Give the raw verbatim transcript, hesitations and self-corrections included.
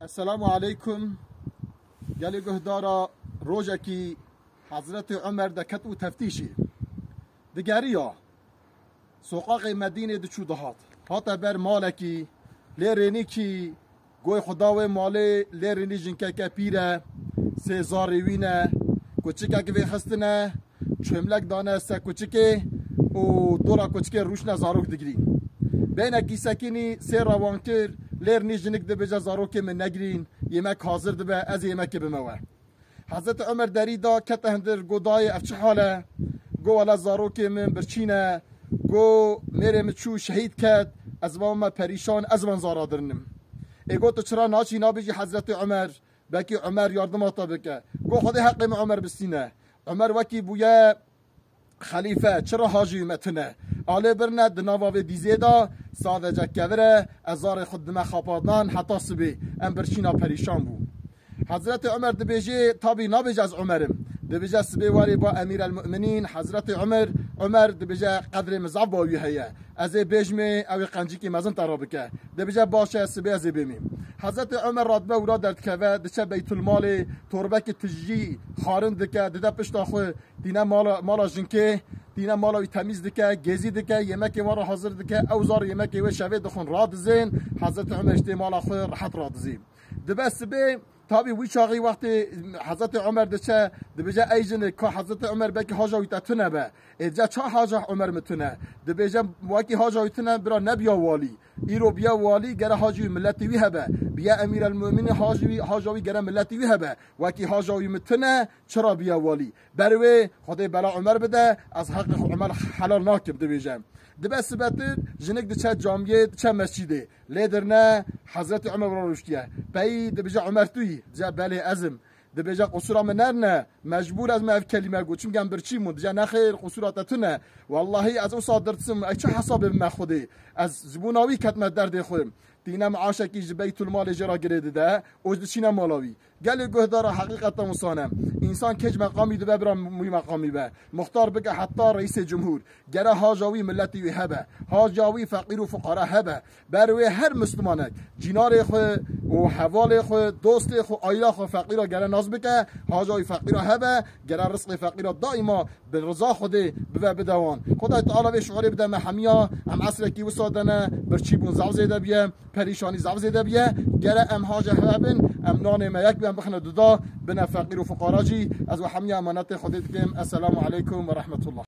Esselamu aleykum. Gelê guhdara, rojekî Hezretî Omer de ket û teftîşî. Digeriya. Soqaxê Medînê diçû dihat. Hate ber malekî, lê rênîkî, goy xuda wê malê, lê rênî jinkeke pîr e, sê zarê wî ne, kuçikek vê xistine, çemlek dane ser kuçikê û dora kuçikê rûşne zarok digirî. Bênekî sekinî sê rewan kir, lê rênî jinik dibêje zarokê min negirîn, yemek hazir dibe, ez ê yemekê bime we. Hezretî Omer derî da, kete hundir, go dayê ev çi hal e? Go wele zarokê min birçî ne, go mêrê min çû şehîd ket, ez van me perîşan, ez van zara dirinim. Ê go tu çira naçî nabêjî Hezretî Omer, belkî Omer yardima te bike. Go Xwedê heqê min Omer bistîne. Omer wekî bûye xelîfe, çira hajî me tune. Alê birne di nava vê dîzê de, sadece kevir e, ez zarê xwe dime xapadan heta sibê, em birçîna perîşan bû. Hezretî Omer dibêje, tabî nabêje ez Omer im. Dibêje sibê warê ba Emîr el Mu'minîn, Hezretî Omer, Omer dibêje qedrê min zaf ba wî heye. Ez ê bêjmê, ew ê qencîkî mezin te re bike. Dibêje baş e, sibê ez ê bêmî. Hezretî Omer radibe wira derdikeve, diçe Beytulmalê, torbekî tijî xarin dike, dide pişta xwe, tîne mala, mala jinkê, tîne mala wî temîz dike, gêzî dike, yemekê wan re hazir dike, ew zar yemekê wê şevê dixwin radizên, Hezretî Omer ji tê mala xwe rehet radizî. Dibe sibê, tabî wî çaxî wextê Hezretî Omer diçe, dibêje, ey jinik, ka Hezretî Omer belkî haja wî te tune be. Ê dice ça haja Omer min tune? Dibêje, wekî haja wî tune bira nebiya walî. Îro biya walî gere hajî wî miletî wî hebe. Biya Emîr el Mu'minîn hajî wî, haja wî gere miletî wî hebe. Wekî haja wî min tune, çira biya walî? Ber wê Xwedê bela Omer bide, ez heqê xwe Omer helal nakim, dibêje. Dibe sibetir, jinik diçe camiyê, diçe mescîdê. Lê dirne Hezretî Omer wira rûştiye. Peyî dibêje Omer tu yî? Dice belê ez im. Dibêje qusura min nerine, mecbûr ez me ev kelîme got. Çimkî em birçî bûn. Dice nexêr, qusura te tune. Wellahî ez wisa dirtim, ey çi hesabê bime Xwedê? Ez ji bona wî ketime derdê xwe. Tîne miaşekî ji Beytulmalê jê re girê dide, û ji diçîne mala wî. Gelê guhdara, heqîqeten wisa ne. Însan kêj meqamî dibe bira wî meqamî be. Muxtar bike heta reîsê cumhur. Gere haja wî miletî wî hebe. Haja wî feqîr û fuqara hebe. Ber wê her mislimanek cînarê xwe û hevalê xwe, dostê xwe, aîla xwe feqîra gere nas bike. Haja wî feqîra hebe. Gere rizqê feqîra daîma bi riza Xwedê bibe bide wan. Xwedayê Teala vê şiûrê bide me hemiya, em esrekî wisa de ne, birçîbûn zaf zêde biye, perîşanî zaf zêde biye. Gere em haja hebin, em nanê me yek bi em bixine duda, bine feqîr û fuqara jî. Ez we hemiya emanetê Xwedê dikim. Esselamu aleykum ve rahmetullah.